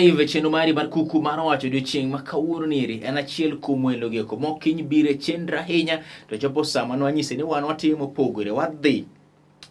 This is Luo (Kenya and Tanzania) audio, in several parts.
Live e chenro mari mar kuku mar wacho odiochieng' ma kawuono nieri en achiel kuom welo gi eko mokiny biro e chenro ahinya to chopo sama nwanyise ni wan watimo mopogore wadhi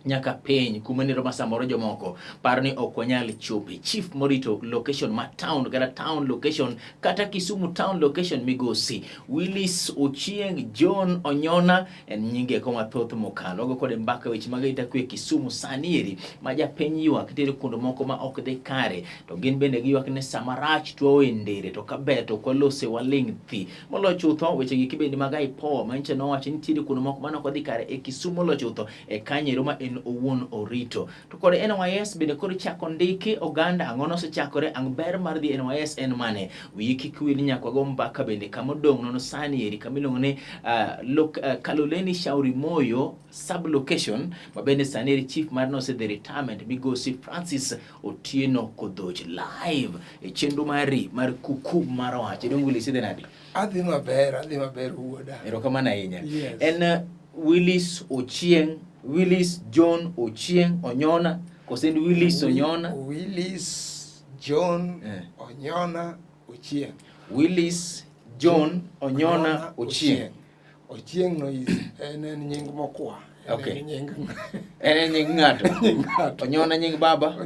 nyaka piny kuma nero ma samoro jomoko paro ni ok wanyal chope. Chief morito location ma town kata town location kata Kisumu town location migosi Willis Ochieng John Onyona en nyinge eko mathoth mokalo. Wago kode mbaka weche mag arita kwe Kisumu sani eri ma japiny ywak nitiere kuonde moko ma ok dhi kare to gin bende giywak ni sama rach to wawe ndere to kaber to ok walose waling' thi. Moloyo chutho weche gi bende mag IPOA manyicha nowacho ni nitiere kuonde moko mane ok odhi kare e Kisumu moloyo chutho e kanyero ma en owuon orito. To kod NYS bende koro ichako ndiki oganda ang'o nosechakore ang' ber mar dhi NYS en mane? Wiyi kik wil ni nyaka wago mbaka bende kama odong' nono sani eri kama iluongo ni Kaloleni Shauri Moyo sub location ma bende sani eri chief mar nosedhi retirement migosi Francis Otieno Kodhoch live e chenro mari mar kuku mar wach. Idong' Willis idhi nade? Adhi maber, adhi maber wuoda. Erokamano ahinya. Yes. En Willis Ochieng, Willis John Ochieng Onyona, kose en Willis Onyona? Willis John Onyona Ochieng. Willis John Onyona Ochieng. Ochieng no is en nying mokwa. En Okay. en nying En nying ng'ato. nying ng'ato. Onyona nying baba.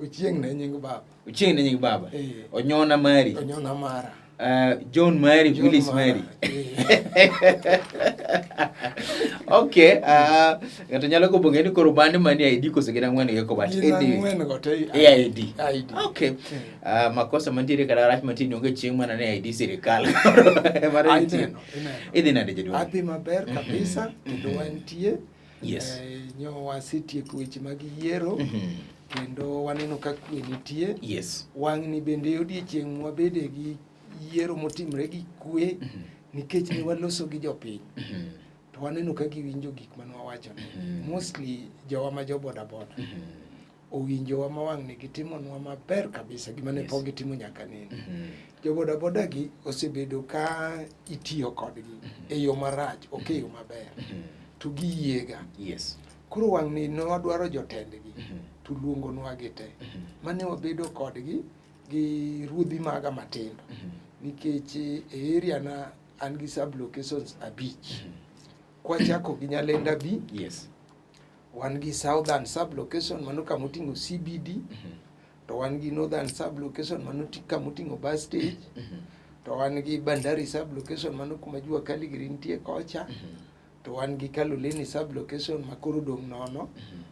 Ochieng ne nying baba. Ochieng ne nying baba. Eh. Onyona mari. Onyona mara. John Mary, John Willis mara. Mary. Eh. Okay, ng'ato nyalo gombo ng'eyo ni koro bande manie ID koso gin ang'wen go but Gin anyway. ang'wen go te E ID. ID. Okay. Makosa mantiere kata rach mantiere ni onge chieng' mana ne ID sirikal. Mano Ah, nitie. ineno, ineno. Idhi nade jaduong'? Adhi maber kabisa kendo wantie. Yes. Nyo wasetieko weche mag yiero kendo waneno ka kwe nitie. Yes. Wang'ni bende odiechieng' mwabede gi yiero motimre gi kwe nikech ne waloso gi jopiny. To waneno ka giwinjo gik mane wawacho. Mostly jowa ma jo boda boda. Owinjowa ma wang'ni gitimonwa maber kabisa gima ne pok gitimo nyaka nene. Jo boda boda gi osebedo ka itiyo kodgi e yo marach, ok e yo maber. To giyiega. Yes. Koro wang'ni ne wadwaro jotendgi to luongonwa gi te. Mane wabedo kodgi gi ruodhi maga matindo. Nikech e area na an gi sub locations 5. Kwachako gi Nyalenda B. Yes. Wan gi Southern sub location mano kama oting'o CBD. To wan gi Northern sub location mano kama oting'o bus stage. To wan gi Bandari sub location mano kuma Jua Kali giri nitie kocha. To wan gi Kaloleni sub location ma koro odong' nono.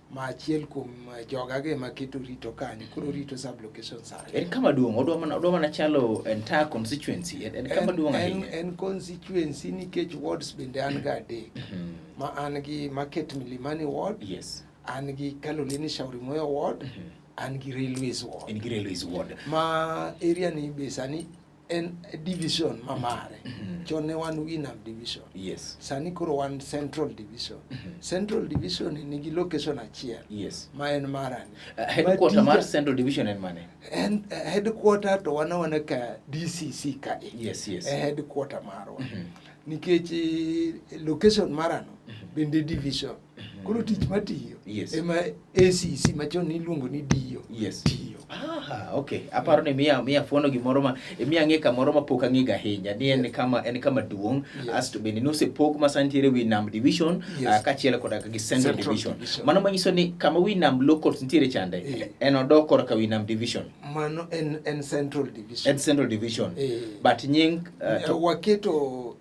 Ma achiel kuom joga gi ema keto rito kanyo. Koro rito sub location sani. En kama duong', odwa mana chalo entire constituency. En kama duong' ahinya. En constituency nikech wards bende an ga 3. Ma an gi Market Milimani ward. Yes. An gi Kaloleni Shauri Moyo ward. An gi Railways ward. En gi Railways ward. Ma area ni be sani en division ma mare. Chon ne wan Winam division. Yes. Sani koro wan Central division. Central division nigi location achiel. Yes. Ma en marani. Headquarter mar Central division en mane? En headquarter to wan awana ka DCC ka e. Yes, yes. E headquarter marwa. Nikech location marano bende division. Koro tich matiyo Yes. ema ACC machon niluongo ni DO. Yes. Tiyo. Ah, okay. Aparo ni miya fuono gimoro ma miya ng'e kamoro ma pok ang'e ga ahinya. Ni en kama duong'. Yes. Asto bende nosepog ma sani nitiere Winam division, Yes. kaachiel koda gi Central Central division. division. Mano manyiso ni kama Winam locals nitiere chande, en odok korka Winam division. Mano en Central division. En Central division. But nying, to Waketo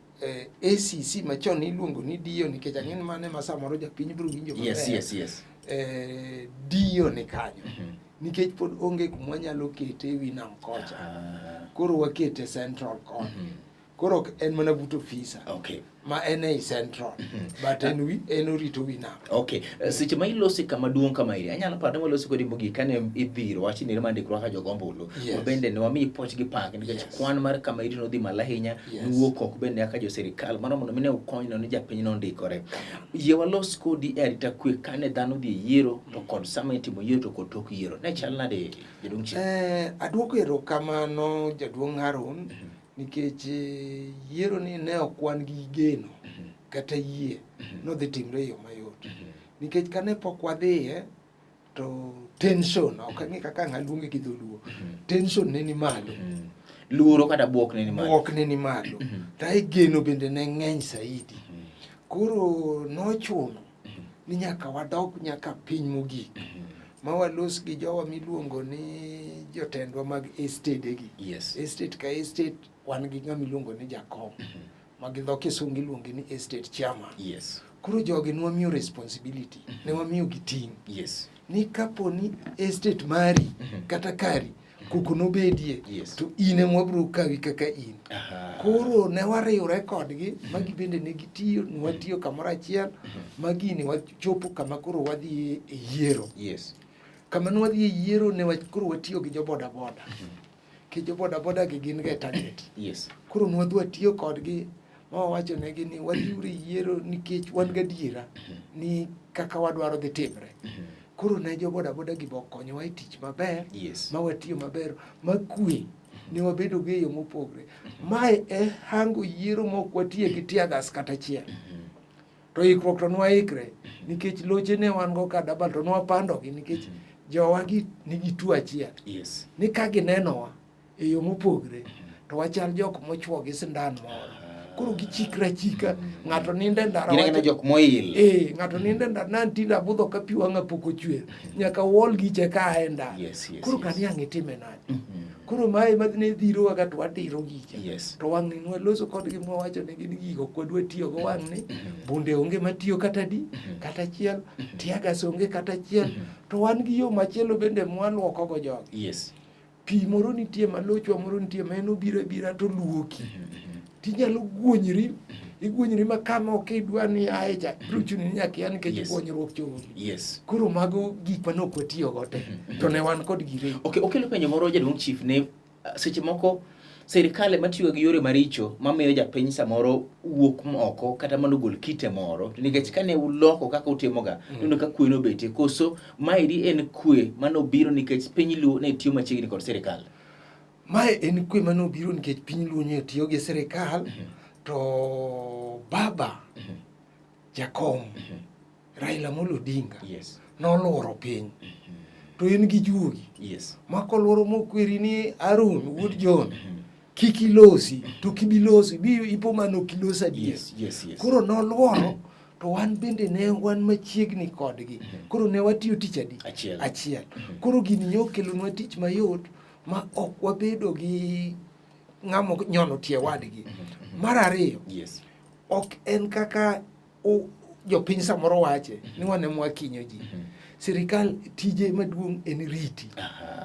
ACC machon iluongo ni DO nikech ang'e ni mano ema samoro japiny biro winjo maber. Yes, yes, yes. DO ni kanyo. Nikech pod onge kuma wanyalo kete e Winam kocha. Koro wakete Central koni. Koro ok en mana but ofisa. Okay. Ma en ei Central. But en orito Winam. Okay. Seche ma ilose kama duong' kama iri, anyalo paro ni waloso kodi mogik kane idhiro wach ni mar ndikruok kaka jogo ombulu. Yes. Ma bende ne wamiyi poch gi pak nikech Yes. kwan mar kama iri nodhi malo ahinya, Yes. nuwuok oko bende kaka jo sirikal mano mondo mi ne ukony no ni japiny nondikore. Yie walos kodi e arita kwe kane dhano odhi e yiero to kod sama itimo yiero to kod tok yiero. Ne chal nade jaduong' Chieng'? Aduoko erokamano jaduong' Harun. Nikech yiero ni ne ok wan gi geno kata yie nodhi timre e yo mayot. Nikech kane pok wadhiye To tension, ok ang'e kaka ang' aluonge gi dholuo. Tension ne ni malo. Luoro kata buok ne ni malo. Buok ne ni malo. To ai geno bende ne ng'eny saidi. Koro nochuno ni nyaka wadog nyaka piny mogik ma walos gi jowa miluongo ni jotendwa mag estate gi. Estate ka estate wan gi ng'ama iluongo ni jakom. Ma gi dho kisungu iluonge ni estate chairman. Koro jogi ne wamiyo responsibility, ne wamiyo gi ting'. Ni kapo ni estate mari kata kari koko nobedie to in ema wabiro kawi kaka in. Koro ne wariwre kodgi ma gibende ne gitiyo, ne watiyo kamoro achiel ma gini wachopo kama koro wadhi e yiero. Kama ne wadhi e yiero ne koro watiyo gi jo boda boda. Nikech jo boda boda gi gin ga e target. Koro ne wadhi watiyo kodgi ma wawacho negi ni wadhiuru e yiero nikech wan gadiera ni kaka wadwaro dhi timre. Koro ne jo boda boda gi bokonyowa e tich maber, ma watiyo maber, ma kwe ne wabedo go e yo mopogre. Mae e hango yiero ma ok watiye gi tear gas kata achiel. To ikruok to nwaikre nikech loche ne wan go ka dabal to nwapandogi nikech jowa gi nigi tuo achiel. Ni ka ginenowa e yo mopogre to wachal jok mochuo gi sindan moro. Koro gichikre achika, ng'ato nindo e ndara. Gin agina jok moil. Ng'ato nindo e ndara, nan tinde abudho ka pi wang'a pok ochwer. Nyaka uol giche ka a e ndara. Koro kaniang' itime nade? Koro mae ma ne dhirowa ga to wadiro gicha. To wang'ni nwaloso kodgi mwawacho negi ni gigo ok wadwa tiyogo wang'ni. Bunde onge matiyo kata adi, kata achiel. Tear gas onge kata achiel. To wan gi yo machielo bende mwaluoko go jogi. Pi moro nitie malochwa moro nitie ma en obiro abira to luoki. Tinyalo guonyri, iguonyri ma kama ok idwa ni ae cha, biro chuni ni nyaka ia nikech guonyruok chogi. Koro mago gik mane ok watiyogo te, to ne wan kod gire. Okay, okelo penjo moro jaduong' chief ne seche moko sirikal ema tiyo gi yore maricho mamiyo japiny samoro wuok oko kata mondo ogol kite moro nikech kane uloko kaka utimoga ineno ka kwe nobetie koso maeri en kwe manobiro nikech piny Luo ne tiyo machiegni kod sirikal. Mae en kwe manobiro nikech piny Luo ne tiyo gi sirikal to baba jakom Raila Amolo Odinga noluoro piny to en gi juogi ma koluoro mokweri ni Harun wuod John kik ilosi to kibilosi bi ipo mano ok ilosi adier. Koro noluoro to wan bende ne wan machiegni kodgi. Koro ne watiyo tich adi? Achiel. Achiel. Koro gini ne okelonwa tich mayot ma ok wabedo gi ng'ama nyono tie wadgi. Mar ariyo, ok en kaka jopiny samoro wache ni wan ema wakinyo ji. Sirikal tije maduong' en riti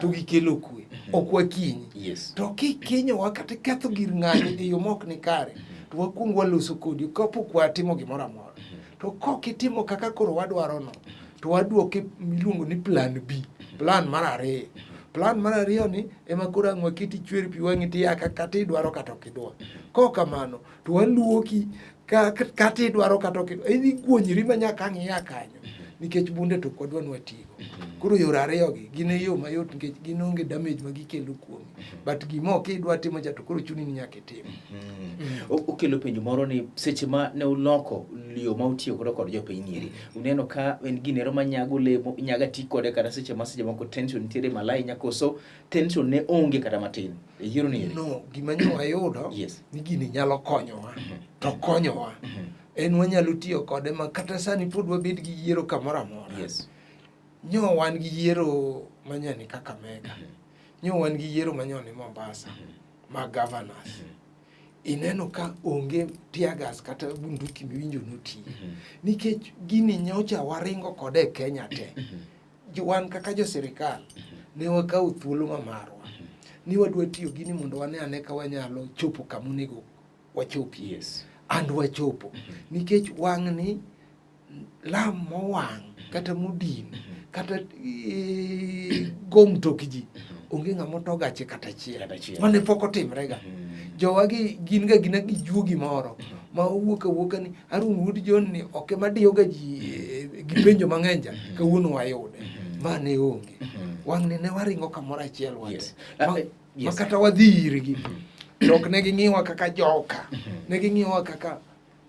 to gikelo kwe, ok wakinyi. To kikinyowa kata iketho gir ng'anyo e yo mok ni kare, to wakuong waloso kodi kapok watimo gimoro amora. To kok itimo kaka koro wadwaro no, to waduoke miluongo ni plan B, plan mar ariyo. Plan mar ariyo ni ema koro ang' waketi chwer pi wang'i tiyaka kata idwaro kata ok idwar. Kok kamano, to waluoki kata idwaro kata ok idwar. Idhi guonyri ma nyaka ang' ia kanyo nikech bunde to ok wadwa ni watigo. Koro yore ariyo gi gin e yo mayot nikech gin onge damage ma gikelo kuomi. But gima ok idwa timo cha to koro chuni ni nyaka itim. Okelo penjo moro ni seche ma ne uloko yo ma utiyo godo kod jopiny nyiri, uneno ka en ginero ma nyago olemo, nyaga ti kode kata seche ma seche moko tension nitiere malo ahinya koso tension ne onge kata matin e yiero ni eri? No, gima nyo wayudo ni gini nyalo konyowa to konyowa. En wanyalo tiyo kode ma kata sani pod wabed gi yiero kamoro amora. Nyo wan gi yiero manyani Kakamega. Nyo wan gi yiero manyoni Mombasa ma governors. Ineno ka onge tear gas kata bunduki miwinjo notiyo. Nikech gini nyocha waringo kode e Kenya te. Wan kaka jo sirikal ne wakawo thuolo ma marwa ni wadwa tiyo gini mondo wane ane ka wanyalo chopo kama onego wachopi. And wachopo. Nikech wang'ni lam mowang' kata modin kata go mtok ji onge ng'ama oto gache kata achiel. Mane pok otimre ga. Jowa gi gin ga gina gi juogi moro ma owuok awuoka ni Harun wuod John ni ok ema diyo ga ji gi penjo mang'eny cha, kawuono wayude. Ma ne onge. Wang'ni ne waringo kamoro achiel wate. Ma kata wadhi irgi to ok ne ging'iwa kaka joka. Ne ging'iwa kaka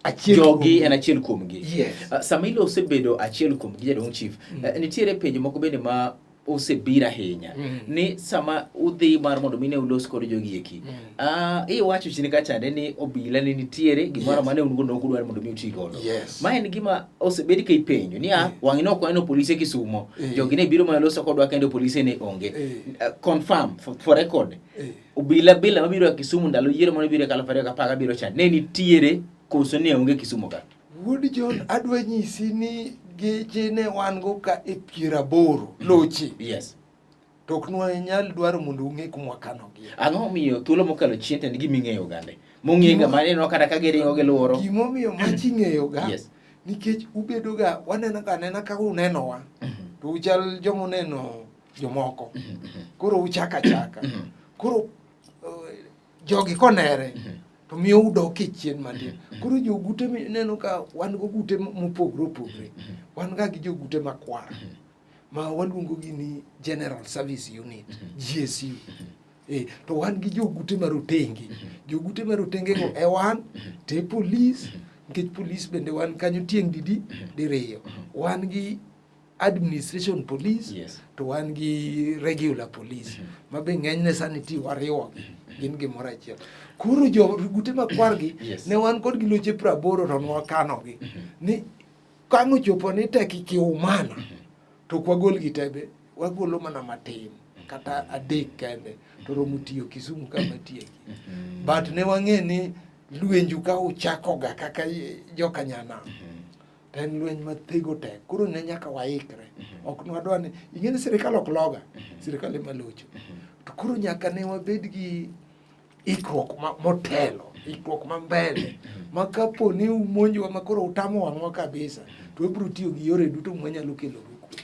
Achiel Jogi kuomgi. en achiel kuomgi. Yes. Sama ilo osebedo achiel kuomgi jaduong' chief, nitiere penjo moko bende ma osebiro ahinya ni sama udhi mar mondo mine ulos kod jogi eki. Iwacho chien ka chande ni obila ne nitiere gimoro Yes. mane un go nok udwar mondo mi uti godo. Yes. Ma en gima osebed ka ipenjo ni ah wang'e ne ok waneno polise Kisumo. Jogi ne biro mana loso kodwa kendo polise ne onge. Confirm for record. Obila bila mabiro e Kisumu ndalo yiero mane biro e 2017 cha ne nitiere koso ne onge Kisumu ka. Wuod John, adwa nyisi ni geche ne wan go ka e 80 loche. Yes. To ok nwanyal dwaro mondo ung'e kuma wakanogie. Ang'o momiyo thuolo mokalo chien to en gima ing'eyo oganda? Mong'e ga maneno kata ka giringo giluoro. Gimomiyo mach ing'eyo ga Yes. nikech ubedo ga waneno ga anena ka unenowa to uchal joma oneno jomoko. Koro uchako achaka. Koro jogi konere to miyo udok e chien matin. Koro jogute mineno ka wan go gute mopogore opogore. Wan ga gi jogute makwar ma waluongo gi ni General Service Unit, GSU. To wan gi jogute marotenge. Jogute marotenge go e wan to e polis, nikech polis bende wan kanyo tieng' didi diriyo. Wan gi administration police to wan gi regular police ma be ng'enyne sani ti wariwogi gin gimoro achiel. Koro jogute makwar gi ne wan kod gi loche 80 to nwakanogi ni kang' ochopo ni tek ikiumana to ok wagol gi tebe, wagolo mana matin kata adek kende to romo tiyo Kisumu kama tieki. But ne wang'e ni lwenju ka uchakoga kaka joka nyanam to en lweny mathego tek. Koro ne nyaka waikre. Ok nwadwa ni ing'e ni sirikal ok loga, sirikal ema locho. To koro nyaka ne wabed gi ikruok motelo, ikruok ma mbele ma kapo ni umonjowa ma koro utamo wang'wa kabisa to wabiro tiyo gi yore duto mwanyalo kelo go kwe.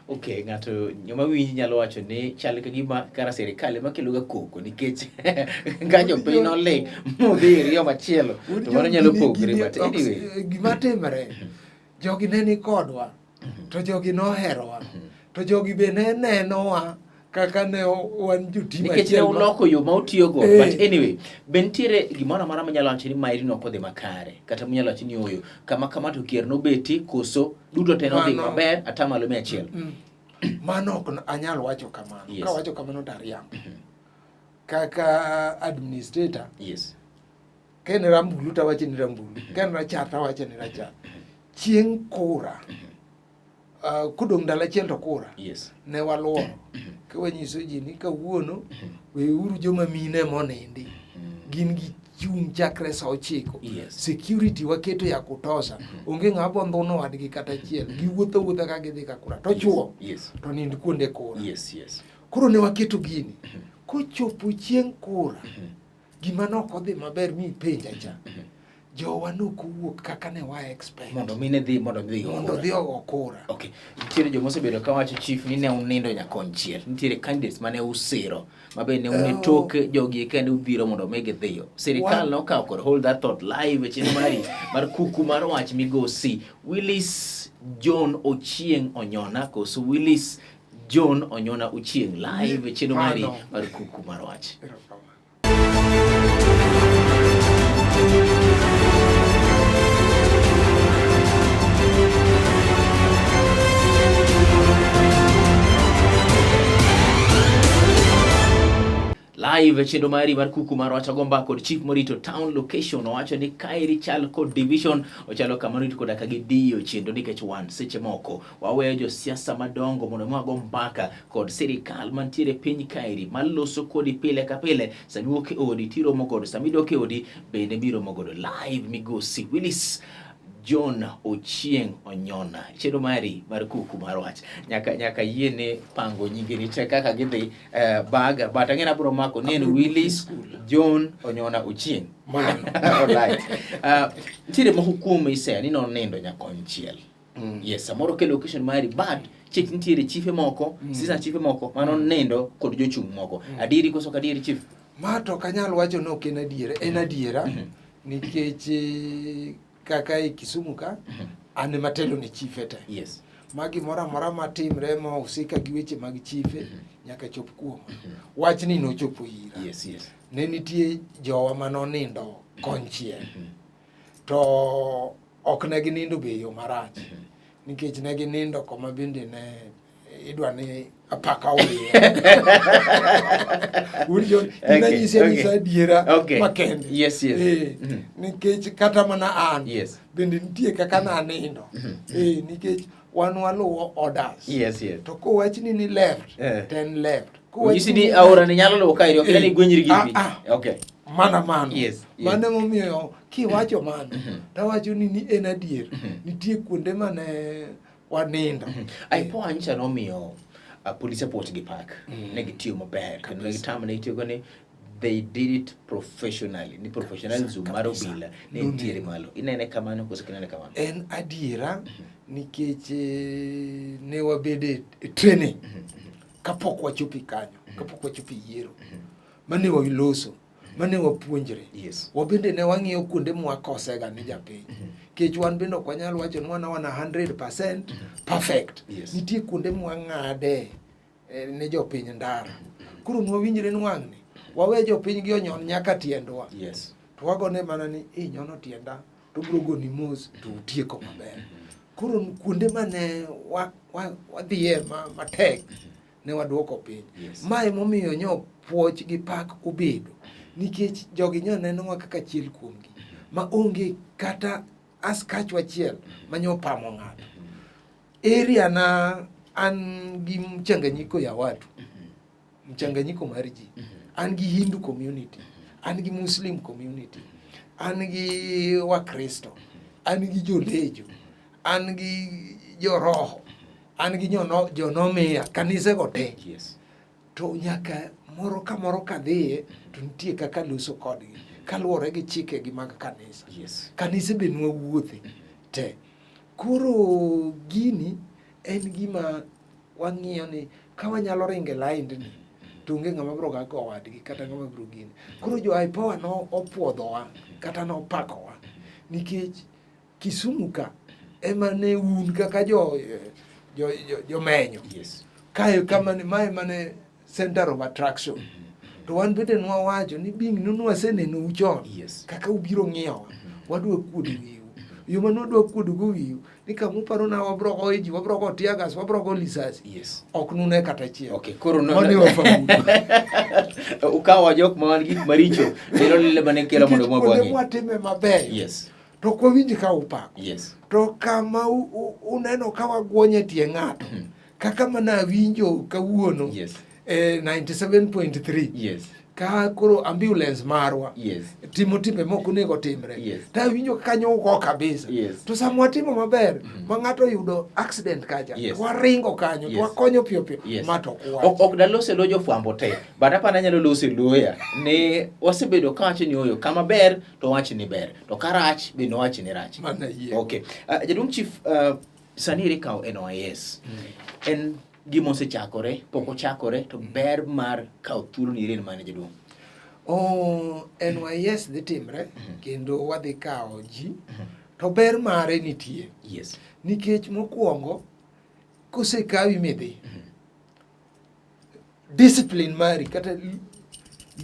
Okay, ng'ato joma winji nyalo wacho ni chal ka gima kara sirikal ema kelo ga koko nikech ka jopiny noling' modhi ir yo machielo to mano nyalo pogre but anyway. Gima timre, jogi ne ni kodwa to jogi noherowa to jogi be ne nenowa kaka ne wan jotim nikech ne uloko yo ma utiyogo. But anyway, be nitiere gimoro amora manyalo wacho ni maeri ne ok odhi makare kata munyalo wacho ni oyo kama kama to kier nobeti koso duto te nodhi maber atamalo 100%? Mano ok anyal wacho kamano. Kawacho kamano to ariambo. Kaka administrator, ka en rambulu to awacho ni rambulu, ka en rachar to awacho ni rachar. Chieng' kura, kodong' ndalo achiel to kura, ne waluoro ka wanyiso ji ni kawuono weuru joma mine monindi, gin gi chung' chakre sa 9. Security waketo ya kutosha. Onge ng'ama bo ndhuno wadgi kata achiel. Giwuotho awuotha ka gidhi ka kura. To chuo to nind kuonde kura. Koro ne waketo gini. Kochopo chieng' kura, gima ne ok odhi maber mi ipenja cha. Jowa ne ok owuok kaka ne wa expect. Mondo mine dhi mondo dhi mondo dhi ogo kura. Okay. Nitiere joma osebedo kawacho chief ni ne unindo nyakonchiel. Nitiere candidates mane usiro ma be ne un e tok jogi kende udhiro mondo mi gidhiyo. Sirikal nokawo kod hold that thought live e chenro mari mar kuku mar wach migosi Willis John Ochieng Onyona koso Willis John Onyona Ochieng live e chenro mari mar kuku mar wach. Live e chenro mari mar kuku mar wach agomba kod chief morito town location owacho ni kaeri chal kod division ochalo kama orito koda ka gidiyo chenro nikech wan seche moko waweyo josiasa madongo mondo mi wago mbaka kod sirikal mantiere piny kaeri maloso kodi pile ka pile. Sama iwuok e odi tiromo godo, sama idok e odi bende miromo godo. Live migosi Willis John Ochieng Onyona, chenro mari mar kuku mar wach nyaka yiene pango nyingeni te kaka gidhi baga but ang'e abiro mako ni en Willis John Onyona Ochieng. Mano. Alright. Nitiere moko kuom iseya ni nonindo nyakonchiel. Yes, samoro ke location mari but chik nitiere chife moko, sisa chife moko mano nindo kod jochung' moko. Adieri koso ok adieri chief? Ma to ok anyal wacho ni ok en adiera, en adiera nikech kaka e Kisumu ka an ema atelo ne chife te. Ma gimoro amora matimre ma husika gi weche mag chife nyaka chop kuoma. Wachni nochopo ira. Ne nitie jowa manonindo konchiel. To ok ne ginindo be e yo marach. Nikech ne ginindo koma bende ne idwa ni apaka owiye. Winjo, inanyisi anyisa adiera makende. Yes. Eh, nikech kata mana an bende nitie kaka nanindo. Eh, nikech wan waluwo orders. Yes. To kowachni ni left, to en left. Onyisi ni aora ni nyalo luwo kaeri, ok ni igwenyri gi Ah, pi. ah. Okay. Mana mano. Yes. Mano emomiyo kiwacho mano, tawacho ni ni en adier. Nitie kuonde mane wanindo. IPOA nyicha nomiyo polise puoch gi pak. Ne gitiyo maber. Kendo ne gitam ne gitiyo ni they did it professionally. Ni professionalism mar obila ne nitiere malo. Inene kamano koso kinene kamano? En adiera nikech ne wabedo e training kapok wachopo kanyo, kapok wachopo yiero. Mane waloso, mane wapuonjre. Wabende ne wang'iyo kuonde mwakosega ni japiny. Nikech wan bende ok wanyal wacho ni wan wana 100% perfect. Nitie kuonde mwang'ade ne jopiny ndara. Koro nwawinjre ni wang'ni, wawe jopiny gi onyon nyaka tiendwa. To wagone mana ni inyono tienda, to biro goni mos to utieko maber. Koro kuonde mane wadhiye matek, ne waduoko piny. Ma emomiyo nyo puoch gi pak obedo. Nikech jogi nyo nenowa kaka achiel kuomgi. Ma onge kata askachwa achiel ma nyo pamo ng'ato. Area na an gi mchanganyiko ya watu. Mchanganyiko mar ji. An gi Hindu community. An gi Muslim community. An gi Wakristo. An gi Jolejo. An gi Joroho. An gi jonomiya, kanise go te. To nyaka moro ka moro kadhiye, to nitie kaka loso kodgi, kaluwore gi chikegi mag kanisa. Kanise be nwawuothe te. Koro gini en gima wang'iyo ni ka wanyalo ringo e laindni, to onge ng'ama biro gago wadgi kata ng'ama biro gini. Koro jo IPOA no opuodhowa kata nopakowa nikech Kisumu ka ema ne un kaka jomenyo. Kae kama ne, mae mane center of attraction. To wan bende nwawacho ni bing nwasenenou chon. Kaka ubiro ng'iyowa, wadwa kuodo wiu. Yo ma nwadwa kuodo go wiu, ni kama uparo na wabro goyo ji, wabro go tear gas, wabro go lisasi. Ok nune kata achiel. Okay, koro no, Mano e wafaulu. Ukawa jok ma wan gik maricho, lero lile mane kelo mondo Nikech mwa kuonde bwang'i. mwatime mabeyo. To ok wawinj ka upako. To kama uneno ka wagwonye tie ng'ato, kaka mana awinjo kawuono, 97.3. Ka koro ambulance marwa timo timbe mok onego timre. To awinjo ka kanyo ugo kabisa. To sama watimo maber, ma ng'ato oyudo accident kacha, to waringo kanyo, to wakonyo piyo piyo, ma to ok wach. Ok dalos e lo jofwambo te, but apani anyalo loso e loya ni wasebedo kawacho ni oyo kama ber to wach ni ber, to ka rach bende wach ni rach. Mana yie. Okay. Jaduong' Chief, sani ere kawo NYS. En gima osechakore, pok ochakore, to ber mar kawo thuolo ni en mane jaduong'? NYS dhi timre, kendo wadhi kawo ji, to ber mare nitie. Nikech mokwongo, kosekawi midhi, discipline mari kata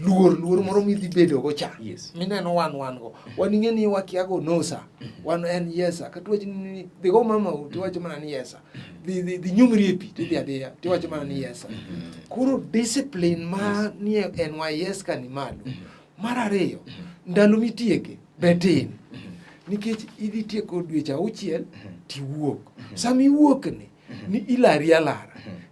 luor moro midhi bedo go cha. Mineno wan wan go. Wan ing'e ni wakia go no sir. Wan en yes sir. Kata wach ni dhi go mama u, tiwacho mana ni yes sir. Dhi nyumri e pi, tidhi adhiya, tiwacho mana ni yes sir. Koro discipline ma nie NYS ka ni malo. Mar ariyo, ndalo mitieke be tin. Nikech idhi tieko dweche auchiel tiwuok. Sama iwuok ni, ni ilari alara.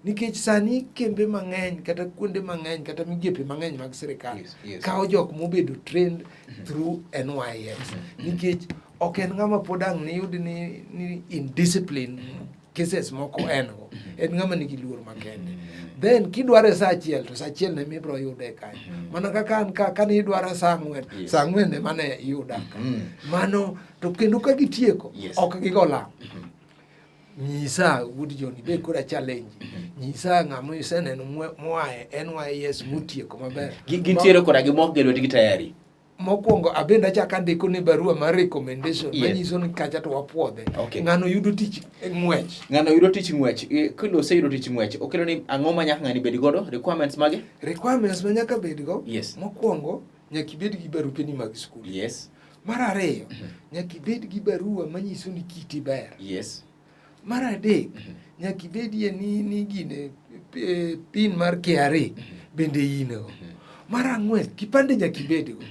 Nikech sani kembe mang'eny kata kuonde mang'eny kata migepe mang'eny mag sirikal kawo jok mobedo trained through NYS. Nikech ok en ng'ama pod ang' niyud ni indiscipline cases moko en go. En ng'ama nigi luor makende. Then kidware saa achiel to saa achiel ne mibro yude kanyo. Mana kaka an ka kane idwara saa ang'wen, saa ang'wen ema ne iyuda ka. Mano to kendo ka gitieko, ok gigo lam. Nyisa wuod Joni, be koro challenge. Nyisa ng'ama iseneno moa e NYS motieko maber. Gintiere koda gi mok gi lwetgi tayari. Mokwongo abende achako andiko ne barua mar recommendation manyiso ni kacha to wapuodhe. Ng'ano yudo tich ng'wech. Ng'ano yudo tich ng'wech. Kendo oseyudo tich ng'wech, okelo ni ang'o ma nyaka ng'ani bed godo? Requirements mage? Requirements ma nyaka bed go. Mokwongo nyaka ibed gi barupeni mag skul. Mar ariyo, nyaka ibed gi barua manyiso ni kiti ber. Yes. Mar adek, nyaka ibedie ni gine pin mar KRA bende in go. Mar ang'wen, kipande nyaka ibedgo.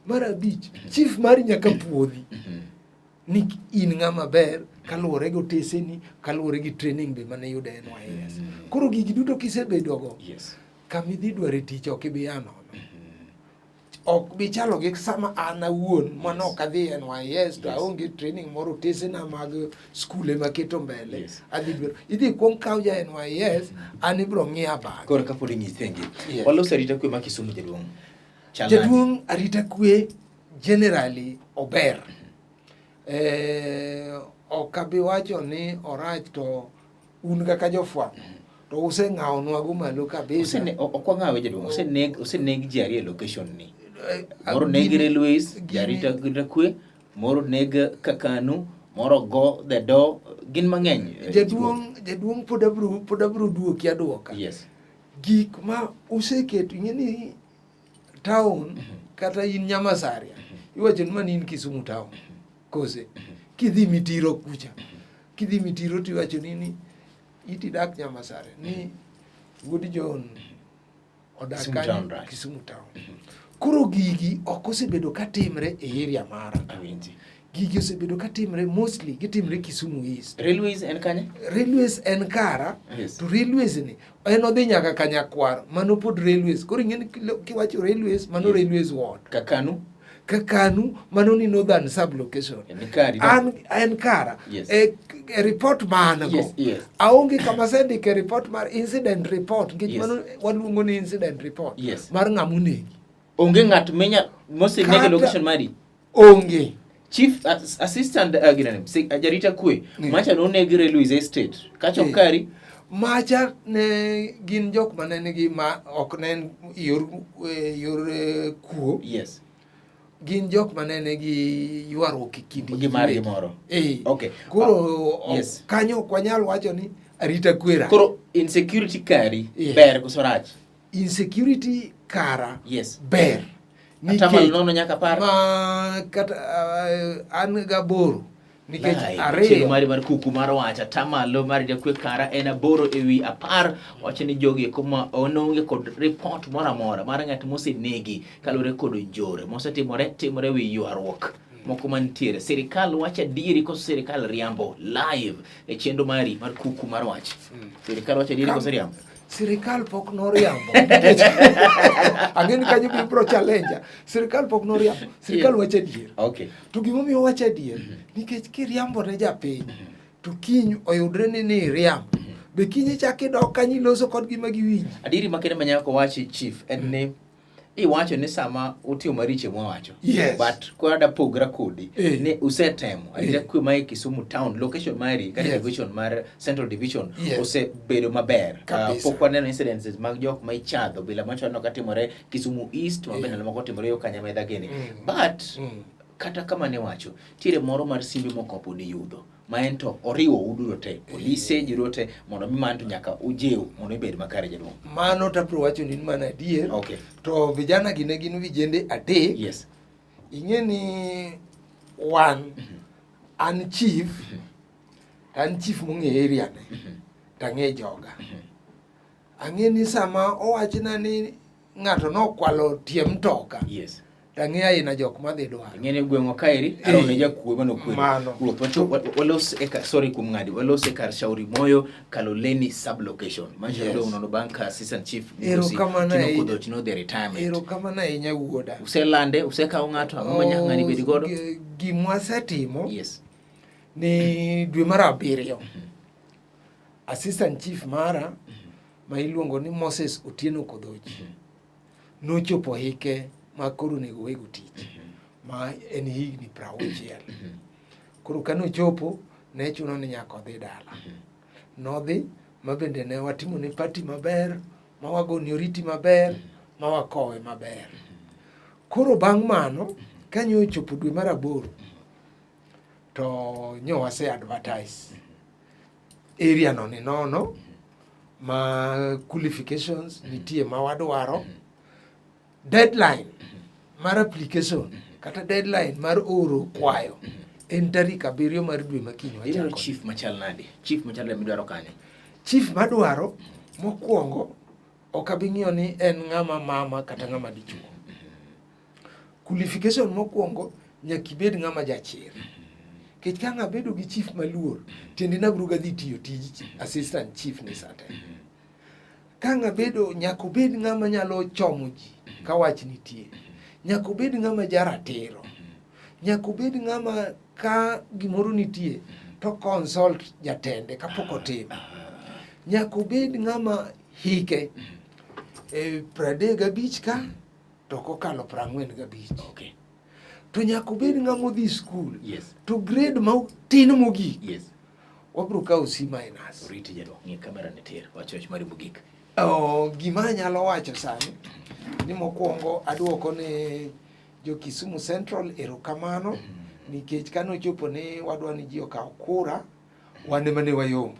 Mar abich, chief mari nyaka puodhi ni in ng'ama ber kaluwore gi oteseni, kaluwore gi training be mane iyudo e NYS. Koro gigi duto kisebedogo, kama idhi dware tich ok ibi a nono. Ok bi chalo gi sama an awuon mane ok adhi NYS to aonge training moro, otesena mag skul ema keto mbele. Adhi dwaro. Idhi kuong kaw ja NYS, an ibiro ng'iya bang'e. Koro kapod inyisi thengi. Yes. Walos arita kwe ma Kisumu jaduong'. Chal nade? Jaduong' arita kwe generally ober. Ok abi wacho ni orach to un kaka jofwambo to useng'awonwa go malo kabisa. Ok wang'awe jaduong', oseneg ji ariyo e location ni. Moro neg Railways, jarita kwe, moro neg Kakanu, moro go the door, gin mang'eny. Jaduong' pod abro duoki aduoka. Yes. Gik ma useketo, ing'e ni town kata in Nyamasaria, iwacho ni mani in Kisumu town. Kose kidhi Mitiro kucha, kidhi Mitiro tiwacho ni iti dak Nyamasaria, ni wuod John odak Kisumu kanyo, town, right. Kisumu town. Koro gigi ok osebedo katimre e area mara. Awinji. Gigi osebedo katimre mostly gitimre Kisumu East. Railways en kanye? Railways en kara. Yes. To railways ni en odhi nyaka Kanyakwar, mano pod railways. Koro ing'e ni kiwacho railways, mano Yes. railways ward. Kakanu? Kakanu, mano ni northern sub location. En kari. An en kara. Yes. E report ma an go. Yes, yes. Aonge kama asendike report mar incident report, nikech Yes. mano waluongo ni incident report Yes. mar ng'ama onegi. Onge ng'at minya moseneg e location mari? Onge. Chief assistant ginene, jarita kwe, macha noneg Railways Estate. Kacha ok kari? Macha ne gin jok mane nigi ma ok ne en yor kuo. Yes. Gin jok mane nigi ywaruok e kindgi Gi margi giwegi. moro. Okay. Koro kanyo ok wanyal wacho ni arita kwe rach. Koro insecurity kari Yes. ber koso rach? Insecurity kara Yes. ber. Atamalo Nikech nono nyaka par. Ma kata an gaboro nikech Lai, ariyo. Chenro mari mar kuku mar wacho atamalo mar jakwe kara en 8 ewi 10. Wacho ni jogi kuma ononge kod report moro amora mar ng'at mosenegi kaluwore kod njore mosetimore timore wi ywaruok moko mantiere. Sirikal wacho adieri koso sirikal riambo live e chenro mari mar kuku mar wach? Sirikal wacho adieri koso riambo? Sirikal pok noriambo. Ang'e ni kanyo biro challenge. Sirikal pok noriambo. Sirikal wacho adier. Okay. To gimomiyo wacho adier, nikech kiriambo ne japiny, to kiny oyudre ni iriambo. Be kiny ichak idok kanyo iloso kodgi ma giwinji. Adieri makende ma nyaka wachi chief en ni iwacho ni sama utimo maricho mwawacho. Yes. But koro ada pogra kodi ni usetemo. Arita kwe ma e Kisumu town location mari kata division mar Central Division osebedo maber. Pok waneno incidences mag jok ma ichadho bila macho waneno katimore Kisumu East, ma bende moko timore yo Kanyamedha gini. But kata kama ne wacho, tiere moro mar simbe moko pod iyudo. Ma en to oriwo uduto te, polise ji duto te, mondo mi mano to nyaka ujiw mondo ibed makare jaduong'. Mano to abiro wacho ni mana adier. Okay. To vijana gi ne gin vijende adek. Yes. Ing'e ni wan, an chief, an chief mong'e area ne, to ang'e joga. Ang'e ni sama owachna ni ng'ato nokwalo tie mtoka. Yes. To ang'e aina jok madhi dwaro. Ing'e ni gweng'wa kaeri, aro ne jakuo mano kweri. Mano. Ruoth, walos e ka, sorry kuom ng'adi, walos e kar Shauri Moyo, Kaloleni sub-location. Mancho dong' nono bang' ka assistant chief Migosi Erokamano Tino ahinya. Kodhoch nodhi e retirement. Erokamano ahinya wuoda. Uselande, usekawo ng'ato, ang'o ma nyaka ng'ani bed godo? Gimwasetimo Yes. ni dwe mar abiriyo, assistant chief mara ma iluongo ni Moses Otieno Kodhoch nochopo hike ma koro onego wego tich, ma en higni 60. Koro kanochopo ne chuno ni nyaka odhi dala. Nodhi ma bende ne watimo ne party maber, ma wagone oriti maber, ma wakowe maber. Koro bang' mano, kanyo ochopo dwe mar aboro, to nyo wase advertise area no ni nono ma qualifications nitie ma wadwaro. Deadline mar application Kata deadline mar oro kwayo en tarik 7 mar dwe ma kiny Idwaro wachako. chief machal nade? Chief machal nade midwaro kanyo? Chief madwaro mokwongo ok abi ng'iyo ni en ng'ama mama kata ng'ama dichuo. Qualification mokwongo nyaka ibed ng'ama jachir. Nikech ka ng'a bedo gi chief maluor, tiende ni abiro ga dhi tiyo tij assistant chief ni sate. Ka ng'a bedo nyaka obed ng'ama nyalo chomo ji ka wach nitie. Nyaka obed ng'ama jaratiro. Nyaka obed ng'ama ka gimoro nitie to consult jatende kapok otimo. Nyaka obed ng'ama hike 35 ka to ok okalo 45. Okay. To nyaka obed ng'ama odhi skul. Yes. To grade ma tin mogik. Yes. Wabiro kawo C minus. Oriti jaduong', ng'i kamera ni tir. Wach wach mari mogik. Oh, gima anyalo wacho sani ni mokwongo aduoko ne jo Kisumu Central erokamano nikech kane ochopo ni wadwa ni ji okaw kura, wan ema ne wayombo.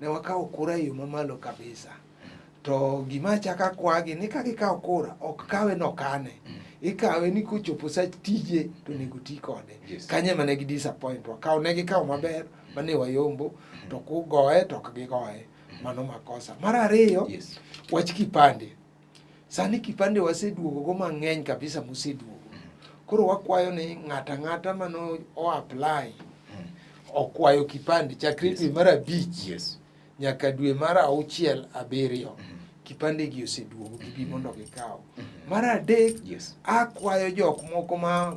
Ne wakawo kura e yo mamalo kabisa. To gima achako akwagi ni ka gikawo kura, ok kawe nokane. Ikawe ni kochopo sa tije to onego ti kode. Yes. Kanyo ema ne gi disappoint wa. Kaw ne gikawo maber mane wayombo to kugoye to ok gigoye. Mano makosa. Mar ariyo, Yes. wach kipande. Sani kipande waseduogo go mang'eny kabisa moseduogo. Koro wakwayo ni ng'ato ang'ata mano o apply okwayo kipande chakre Yes. dwe mar 5 Yes. nyaka dwe mar 6 7 kipande gi oseduogo gibi mondo gikaw. Mar adek, Yes. akwayo jok moko ma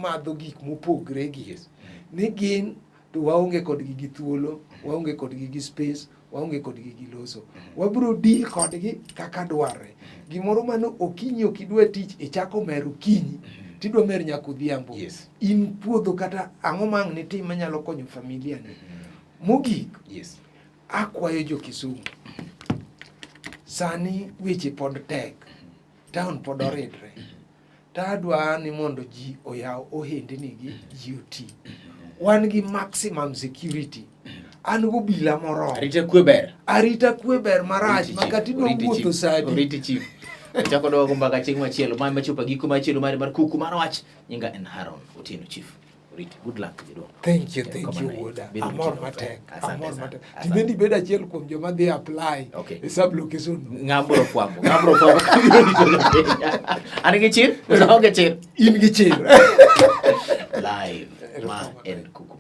madho gik mopogre gi Yes. ni gin to waonge kodgi gi thuolo, waonge kodgi gi space, waonge kodgi gi loso. Wabiro deal kodgi kaka dwarre. Gimoro mano okinyi ok idwa tich ichako mer okinyi tidwa mer nyaka odhiambo. Yes. In puodho kata ang'o ma ang' nitim manyalo konyo familia ni. Mogik, Yes. akwayo jo Kisumu. Sani weche pod tek. Town pod oridre. To adwa ni mondo ji oyaw ohendni gi ji oti. Wan gi maximum security. An gobila moromo. Arita kwe ber. Arita kwe ber marach Oriti ma chief, kata idwa oriti wuotho chief, sadi. Oriti chief. Ochako dwago mbaka chieng' machielo. Ma ema chopo giko machielo mari mar kuku mar wach. Nyinga en Haron Otieno Chief. Oriti. Good luck jaduong'. Thank you, thank you Erokamano ahinya. wuoda. Bedo Amor gi matek. Asante Amor sana. matek. Asante. Tibendi bed achiel kuom joma dhi apply Okay. e sub location. no. Ng'abro fwambo. Ng'abro fwambo kabiro rito jopiny. An gi chir? Koso aonge chir? In gi chir. Live. Ma Erokamano. en kuku.